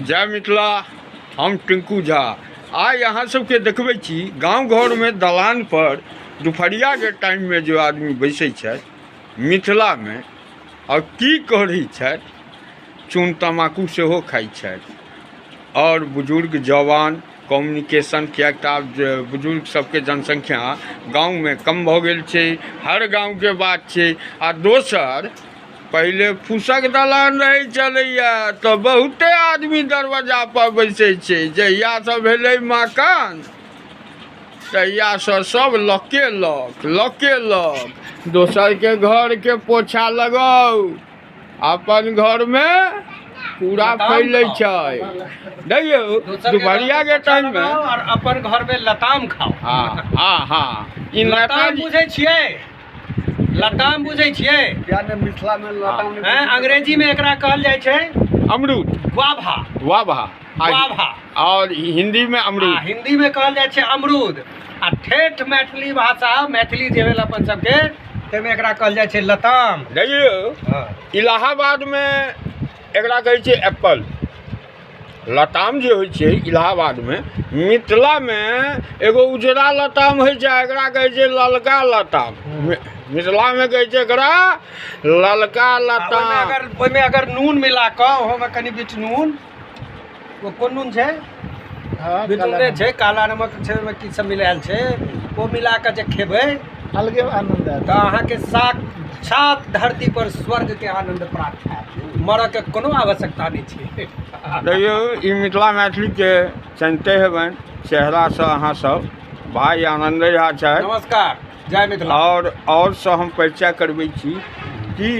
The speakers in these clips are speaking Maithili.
जय मिथिला। हम टिंकू झा आइ अहाँ सबके देखबै छी गाँव घरमे दलान पर दुपहरियाके टाइममे जो आदमी बैसै छथि मिथिलामे आओर की करै छथि, चून तमाकू सेहो खाइ छथि आओर बुजुर्ग जवान कम्युनिकेशन, किएक तऽ आब जे बुजुर्ग सबके जनसंख्या गाँवमे कम भऽ गेल छै, हर गाँवके बात छै। आ दोसर पहिले फूसक दलान रहै छलैए तऽ बहुते आदमी दरवाजा पर बैसै छै। जहियासँ भेलै मकान तहियासँ सब लके लक लके लक, दोसरके घरके पोछा लगाउ, अपन घरमे पूरा फैलै छै। देखियौ दुपहरियाके टाइममे आओर अपन घरमे लताम खाउ। हँ हँ हँ ई लताम बुझै छियै? लताम बुझै छियै? किया ने मिथिला में लताम नहि। हैं, अंग्रेजी में एकरा कहल जाइ छै अमरूद, ग्वाभा। वाभा। ग्वाभा। और हिंदी में अमरूद। आ हिंदी में कहल जाइ छै अमरूद। आ ठेठ मैथिली भाषा, मैथिली जे भेल अपन सबके, ताहिमे एकरा कहल जाइ छै लताम। देखियौ, इलाहाबाद में एकरा कहै छै एप्पल। लताम जे होइ छै इलाहाबादमे, मिथिलामे एगो उजरा लताम होइ छै, एकरा कहै छै ललका लताम। मिथिलामे कहै छै एकरा ललका लताम। अगर ओहिमे अगर नून मिला कऽ, ओहोमे कनि बिट नून, ओ कोन नून छै? बिटनूने छै, काला नमक छै, ओहिमे की सब मिलायल छै, ओ मिला कऽ जे खेबै अलगे आनंद आयत। तऽ अहाँके साक्षात धरती पर स्वर्ग के आनंद प्राप्त हैत, मरऽ के कोनो आवश्यकता नहि छै। देखियौ, ई मिथिला मैथिलीके चिन्हते हेबनि चेहरासँ अहाँ सब, भाई आनन्दे झा छथि। नमस्कार, जय मिथिला। आओर से हम परिचय करबै छी। की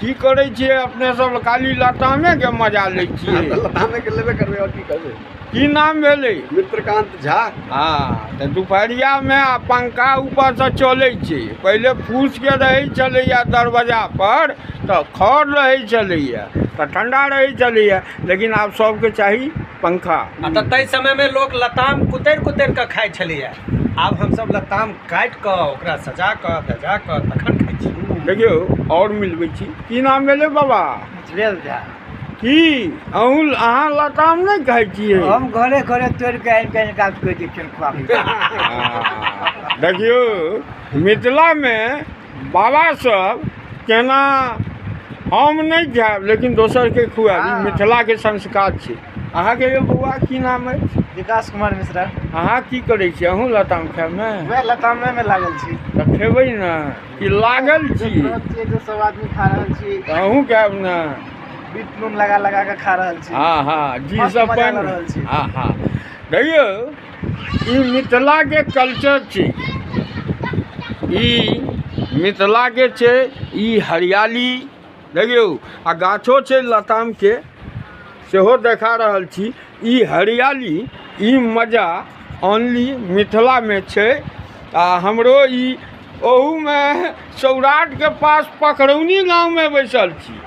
की करै छियै अपने सब? खाली लतामेके मजा लै छियै? लतामे के लेबे करबै, आओर की करबै? की नाम भेलै? मित्रकांत झा। हँ, तऽ दुपहरियामे आ पंखा ऊपरसँ चलै छै। पहिले फूसके रहै छलैए दरवाजा पर, तऽ खर रहै छलैए तऽ ठंडा रहै छलैए, लेकिन आब सबके चाही पंखा। आ तऽ ताहि समयमे लोक लताम कुतरि कुतरि कऽ खाइ छलैए, आब हमसब लताम काटि कऽ, ओकरा सजा कऽ धजा कऽ तखन खाइ छी। देखियौ, आओर मिलबै छी। की नाम भेलै बाबा? उज्ज्वल झा। की अहूँ अहाँ लताम नहि खाइ छियै? हम घरे घरे तोड़ि कऽ आनि कऽ हिनका कहै छियनि खुआबै। देखियौ, मिथिलामे बाबा सब केना हम नहि खायब लेकिन दोसरके खुआएब, ई मिथिलाके संस्कार छै। अहाँके यौ बौआ की नाम अछि? विकास कुमार मिश्रा। अहाँ की करै छी? अहूँ लताम खायब ने? वएह लतामे मे लागल छी। तऽ खेबै ने कि लागल छी? छियै जे सब आदमी खा रहल छी। तऽ अहूँ खायब ने? बिट नून लगा लगा कऽ खा रहल छी। हँ हँ जी। मस्त सब मजा पानि लऽ रहल छी। हँ हँ देखियौ, ई मिथिलाके कल्चर छै, ई मिथिलाके छै, ई हरियाली देखियौ। आ गाछो छै लतामके, सेहो देखा रहल छी। ई हरियाली, ई मजा ओनली मिथिलामे छै। आ हमरो ई ओहूमे सौराठके पास पखरौनी गाँवमे बैसल छी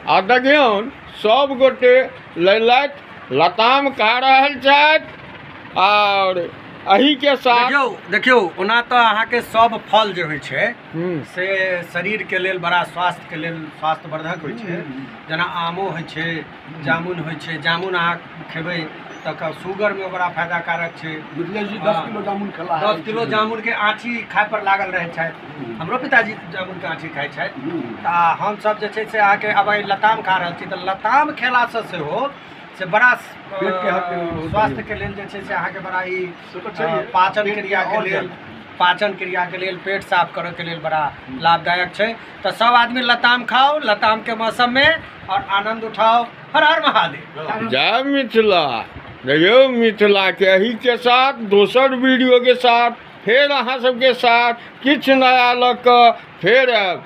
आ देखियौन सब गोटे लैलथि लताम खा रहल छथि आओर एहिके साथ देखियौ देखियौ, ओना तऽ अहाँके सब फल जे होइ छै से शरीरके लेल बड़ा स्वास्थ्यके लेल स्वास्थ्यवर्धक होइ छै। जेना आमो होइ छै, जामुन होइ छै। जामुन अहाँ खेबै तऽ शुगरमे बड़ा फायदाकारक छै। मिथिलेश जी 10 किलो जामुन खेला। 10 किलो जामुनके आँठी खाय पर लागल रहै छथि। हमरो पिताजी जामुनके आँठी खाइ छथि। तऽ हमसब जे छै से अहाँके आब एहि लताम खा रहल छी, तऽ लताम खेलासँ सेहो से बड़ा पेटके हक के लेल बहुत स्वास्थ्यके लेल जे छै से अहाँके बड़ा ई से तऽ छैहे। पाचन पेटके क्रियाके आओर लेल ज्यादा। पाचन क्रियाके लेल, पेट साफ करऽके लेल बड़ा लाभदायक छै। तऽ सब आदमी लताम खाउ लतामके मौसममे आओर आनन्द उठाउ। हर हर महादेव। जय मिथिला। देखियौ, मिथिलाके एहिके साथ दोसर वीडियोके साथ फेर अहाँ सबके साथ किछु नया लऽ कऽ फेर आयब।